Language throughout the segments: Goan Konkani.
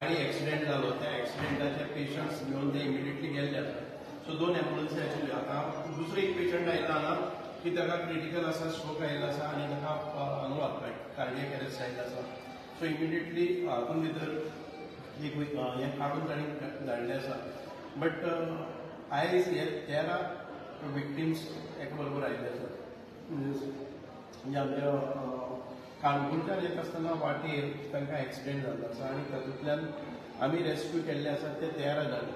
गाडी एक्सिडेंट जालो, त्या एक्सिडेंटाचे पेशंट्स घेवन ते इमिडिएटली गेल्ले आसा. सो 2 एम्बुलन्सी आशिल्ल्यो. आतां दुसरो एक पेशंट आयला हांगा की ताका क्रिटिकल आसा, स्ट्रोक आयिल्लो आसा आनी ताका हांगा कार्डियक अरेस्ट आयिल्लो आसा. सो इमिडिएटली हातून भितर एक हें काडून तांणी धाडलें आसा. बट आयज हे 13 विक्टिम्स एका बरोबर आयिल्ले आसात. म्हणजे आमच्या काणकोणच्यान येता आसतना वाटेर तांकां एक्सिडेंट जाल्लो आसा आनी तातूंतल्यान आमी रेस्क्यू केल्ले आसात ते 13 जाण.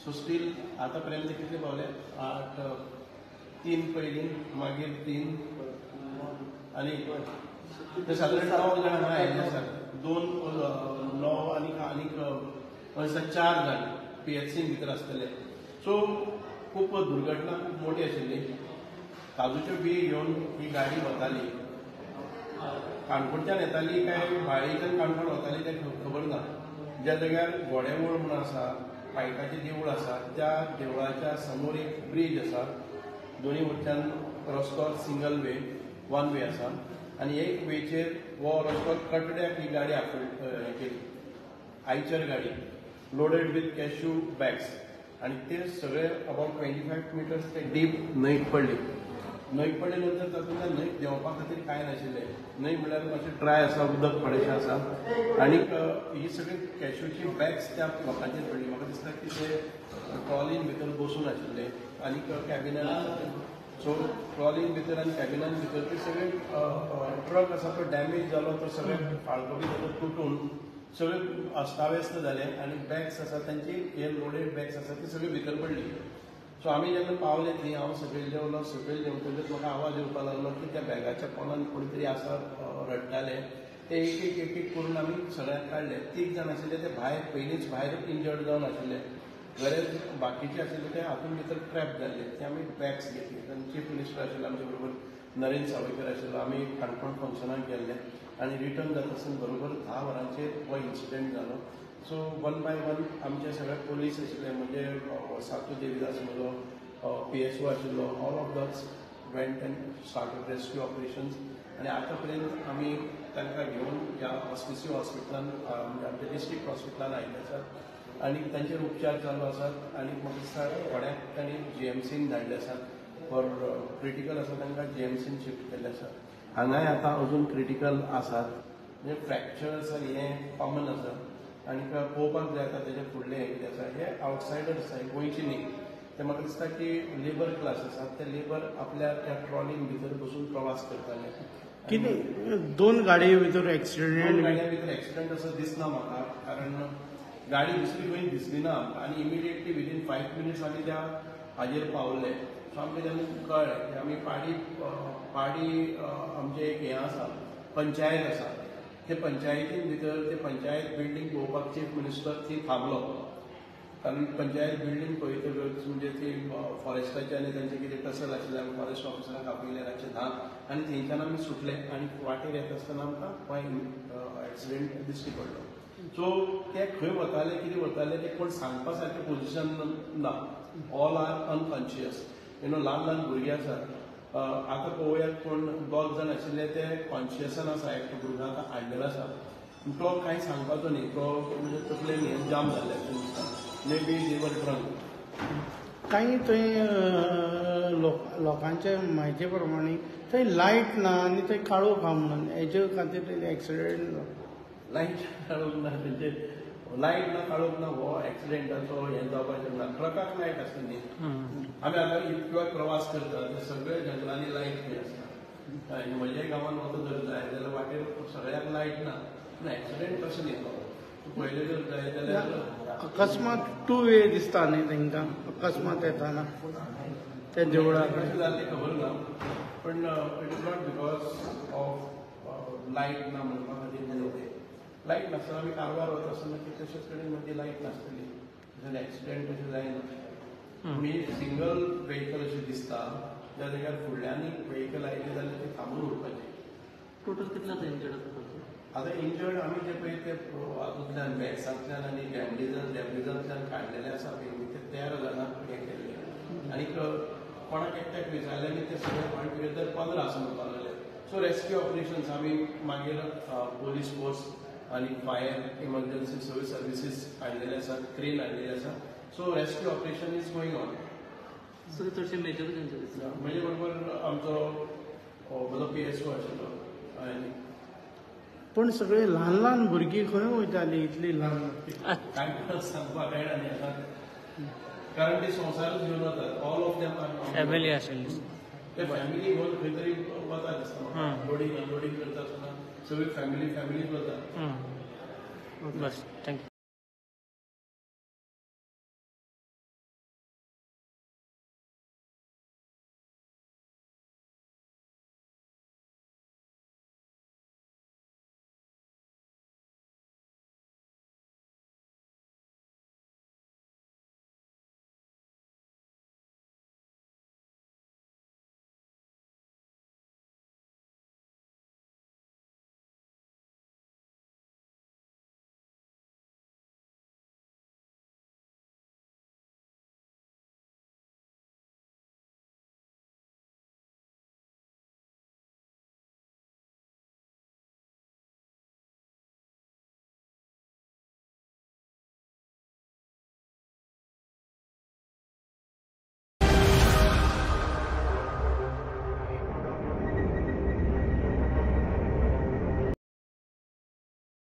सो स्टील आतां पर्यंत कितले पावले? 8, 3 पयलीं, मागीर 3 आनी ते सादारण 9 जाण हांगा आयिल्ले आसात. 2 9 आनी आनीक 4 जाण PHC भितर आसतले. सो खूब दुर्घटना खूब मोठी आशिल्ली. काजूच्यो बी घेवन ही गाडी वताली, काणकोणच्यान येताली काय बाळीच्यान काणकोण वताली तें खबर ना. ज्या जाग्यार घोडेमोळ म्हूण आसा, पायकाचें देवूळ आसा, त्या देवळाच्या समोर एक ब्रीज आसा. दोनी वटच्यान रस्तो सिंगल वे, वन वे आसा आनी एक वेचेर हो रस्तो कटड्याक ही गाडी हें केली, आयचर गाडी लोडेड विथ कॅश्यू बॅग्स आनी ते सगळे अबावट 25 मिटर्स ते डीप न्हंयक पडली. न्हंयक पडले नंतर तातूंतल्यान न्हंयक देंवपा खातीर कांय नाशिल्लें. न्हंय म्हणल्यार मातशें ड्राय आसा, उदक पडशें आसा आनीक ही सगळी कॅश्यूची बॅग्स त्या लोकांचेर पडली. म्हाका दिसता की ते ट्रॉलीन भितर बसून आशिल्ले आनीक कॅबिनान आसा. सो ट्रॉलीन भितर आनी कॅबिनान भितर ते सगळे ट्रक आसा तो डॅमेज जालो, तो सगळे फाळको बी ताचो तुटून सगळे अस्ताव्यस्त जाले आनी बॅग्स आसा तांची, हे लोडेड बॅग्स आसा ती सगळी भितर पडली. सो आमी जेन्ना पावले थंय, हांव सकयल देंवलो. सकयल देंवतकच म्हाका आवाज येवपाक लागलो की त्या बॅगाच्या कोणान कोण तरी आसा, रडटाले. ते एक एक एक एक करून आमी सगळ्यांक काडले. 3 जाण आशिल्ले ते भायर पयलींच भायर इंजर्ड जावन आशिल्ले, बरेच बाकीचे आशिल्ले ते हातून भितर ट्रॅप जाल्ले. ते आमी बॅग्स घेतली. आनी चीफ मिनिस्टर आशिल्लो आमचे बरोबर, नरेंद्र सावयकर आशिल्लो. आमी काणकोण फंक्शनाक गेल्ले आनी रिटर्न जाता आसतना बरोबर 10 वरांचेर हो इन्सिडंट जालो. सो 1 बाय 1 आमचे सगळे पोलीस आशिल्ले, म्हणजे सातू देवीदास म्हजो PSO आशिल्लो, all of those went and started rescue operations. आनी आतां पर्यंत आमी तांकां घेवन ह्या ऑस्पिसियो हॉस्पिटलान, म्हणजे आमच्या डिस्ट्रिक्ट हॉस्पिटलान आयिल्ले आसात आनी तांचेर उपचार चालू आसात. आनी म्हाका दिसता थोड्यांक तांणी GMCन धाडले आसात, फॉर क्रिटिकल आसा तांकां GMCन शिफ्ट केल्ले आसात. हांगाय आतां अजून क्रिटिकल आसात, म्हणजे फ्रॅक्चर्स आनी हें कॉमन आसा आनी पळोवपाक जाय आतां तेजे फुडलें हें कितें आसा. हे आवटसायडर्स आसा, गोंयचे न्ही. ते म्हाका दिसता की लेबर क्लास आसात, ते लेबर आपल्या त्या ट्रॉलीन भितर बसून प्रवास करताले. कितें 2 गाडये भितर एक्सिडेंट? 2 गाडयां भितर एक्सिडेंट असो दिसना म्हाका, कारण गाडी दुसरी खंय दिसली ना आमकां आनी इमिडिएटली विदीन 5 मिनिट्स आमी त्या हाजेर पावले. सो आमकां जेन्ना कळ्ळें की आमी पाडी पाडी आमचें एक हें आसा, पंचायत आसा, ते पंचायतीन भितर ते पंचायत बिल्डींग पळोवपाक चीफ मिनिस्टर थंय थांबलो. कारण पंचायत बिल्डींग पळयतकच म्हणजे ती फॉरेस्टाचे आनी तांचे कितें टसल आशिल्ले, आमी फॉरेस्ट ऑफिसरांक आपयले रातचे 10 आनी थंयच्यान आमी सुटले आनी वाटेर येता आसतना आमकां हो एक्सिडेंट दिश्टी पडलो. सो ते खंय वताले, कितें वताले ते कोण सांगपा सारकें पोजिशन ना. All are unconscious, you know, ल्हान ल्हान भुरगीं आसात. आतां पळोवया कोण 2 जाण आशिल्ले ते कॉन्शियसान आसा, एकटो भुरगो आतां हाडलेलो आसा, तो कांय सांगपाचो न्ही, तो म्हणजे तकलेन हें जाम जाल्लें अशें दिसता. May be they were drunk. कांय थंय लोकांचे म्हायती प्रमाणे थंय लायट ना आनी थंय काळोख आहा म्हणून हेजे खातीर एक्सिडेंट जालो. लायट काळोख ना, तेंचे लायट ना काळोख ना हो एक्सिडेंटाचो हें जावपाचें ना. ट्रकाक लायट आसता न्ही. आमी आतां इतलो प्रवास करता ते सगळे जंगलांनी लायट खंय आसता. आनी म्हज्या गांवांत वता जर जाय जाल्यार वाटेर सगळ्याक लायट ना, पूण एक्सिडेंट तशें न्ही तो. पयलें जर जाय जाल्यार अकस्मात 2 वे दिसता न्ही तांकां, अकस्मात येताना त्या देवळा कशें जालें तें खबर ना, पण it is not because of light ना म्हणपा खातीर तें. लायट नासतना आमी कारवार वता आसतना कितलेशेच कडेन मदीं लायट नासतली, तशें एक्सिडेंट तशें जायना. पूण ही सिंगल व्हेकल अशें दिसता, ज्या जाग्यार फुडल्यान व्हेकल आयली जाल्यार ती थांबून उरपाची. टोटल कितले आतां इंजर्ड आसा? आतां इंजर्ड आमी जे पळय ते हातूंतल्यान बॅग्सांतल्यान आनी डॅमॅजांतल्यान काडलेले आसा पळय ते 13 जाणांक हें केल्ले. आनी कोणाक एकट्याक विचारलें आनी ते सगळे ऑल टुगेदर 15 आसा म्हणपाक लागले. सो रेस्क्यू ऑपरेशन्स आमी मागीर पोलीस फोर्स आनी फायर इमर्जन्सी सगळे सर्विसीस हाडलेले आसात, क्रेन हाडलेले आसा. So rescue operation is going on. So चडशे मेजरूच इंजर्ड दिसता. म्हणजे बरोबर आमचो म्हजो PSO आशिल्लो आनी पण सगळे ल्हान ल्हान भुरगीं खंय वयतालीं इतली ल्हान? कांय सांगपाक मेळना न्ही आतां, कारण ते संवसारूच घेवन वतात. All of them are family आशिल्ली. ते फॅमिली घेवन खंय तरी वता दिसता म्हाका. लोडींग अनलोडींग करता आसतना सगळी फॅमिली फॅमिलीच वता. बस, thank you.